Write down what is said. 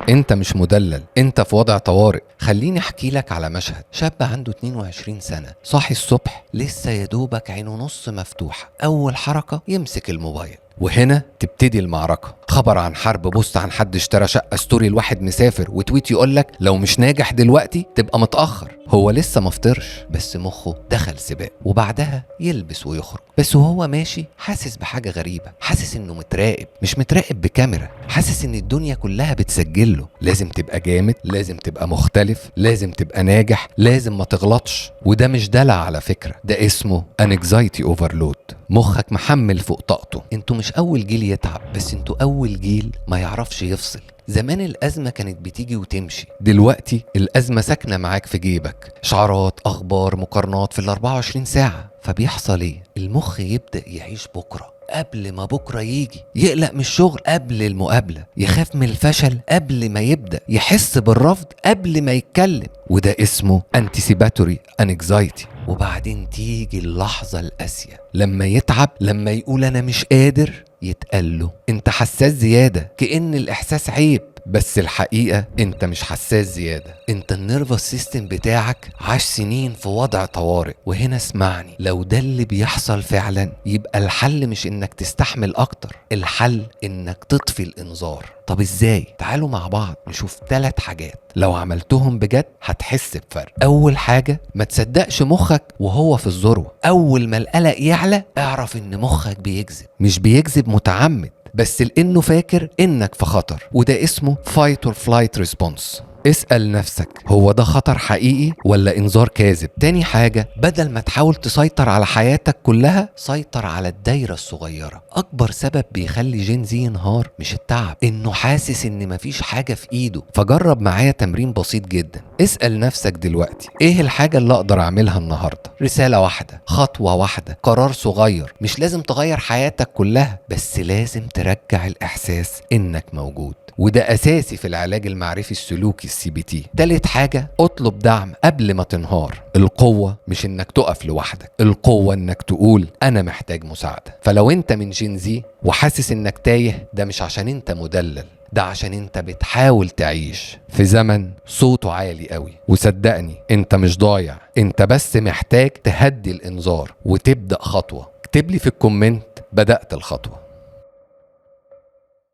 انت مش مدلل، انت في وضع طوارئ. خليني احكي لك على مشهد شاب عنده 22 سنة، صاحي الصبح لسه يدوبك عينه نص مفتوحة، اول حركة يمسك الموبايل، وهنا تبتدي المعركة. خبر عن حرب، post عن حد اشترى شقة، story الواحد مسافر، و tweet يقولك لو مش ناجح دلوقتي تبقى متأخر. هو لسه مفطرش بس مخه دخل سباق. وبعدها يلبس ويخرج، بس وهو ماشي حاسس بحاجة غريبة، حاسس انه متراقب، مش متراقب بكاميرا، حاسس ان الدنيا كلها بتسجله. لازم تبقى جامد، لازم تبقى مختلف، لازم تبقى ناجح، لازم ما تغلطش. وده مش دلع على فكرة، ده اسمه anxiety overload. مخك محمل فوق طاقته. انتوا مش اول جيل يتعب، بس انتوا اول جيل ما يعرفش يفصل. زمان الأزمة كانت بتيجي وتمشي، دلوقتي الأزمة ساكنة معاك في جيبك، شعارات، أخبار، مقارنات في ال 24 ساعة. فبيحصل إيه؟ المخ يبدأ يعيش بكرة قبل ما بكرة يجي، يقلق من الشغل قبل المقابلة، يخاف من الفشل قبل ما يبدأ، يحس بالرفض قبل ما يتكلم، وده اسمه anticipatory anxiety. وبعدين تيجي اللحظة القاسية لما يتعب، لما يقول أنا مش قادر، يتقال له انت حساس زيادة، كأن الإحساس عيب. بس الحقيقة انت مش حساس زيادة، انت ال nervous system بتاعك عاش سنين في وضع طوارئ. وهنا اسمعني، لو ده اللي بيحصل فعلا يبقى الحل مش انك تستحمل اكتر، الحل انك تطفي الانذار. طب ازاي؟ تعالوا مع بعض نشوف 3 حاجات لو عملتهم بجد هتحس بفرق. اول حاجة، ما تصدقش مخك وهو في الذروة. اول ما القلق يعلى اعرف ان مخك بيكذب، مش بيكذب متعمد، بس لانه فاكر انك في خطر، وده اسمه fight or flight response. اسأل نفسك، هو ده خطر حقيقي ولا انذار كاذب؟ تاني حاجة، بدل ما تحاول تسيطر على حياتك كلها، سيطر على الدايرة الصغيرة. أكبر سبب بيخلي Gen Z ينهار مش التعب، إنه حاسس إن مفيش حاجة في إيده. فجرب معايا تمرين بسيط جدا. اسأل نفسك دلوقتي، إيه الحاجة اللي أقدر أعملها النهاردة؟ رسالة واحدة، خطوة واحدة، قرار صغير. مش لازم تغير حياتك كلها، بس لازم ترجع الإحساس إنك موجود، وده أساسي في العلاج المعرفي السلوكي CBT. تالت حاجة، اطلب دعم قبل ما تنهار. القوة مش انك تقف لوحدك، القوة انك تقول انا محتاج مساعدة. فلو انت من Gen Z وحاسس انك تايه، ده مش عشان انت مدلل، ده عشان انت بتحاول تعيش في زمن صوته عالي قوي. وصدقني انت مش ضايع، انت بس محتاج تهدي الانذار وتبدأ خطوة. اكتب لي في ال comment بدأت الخطوة.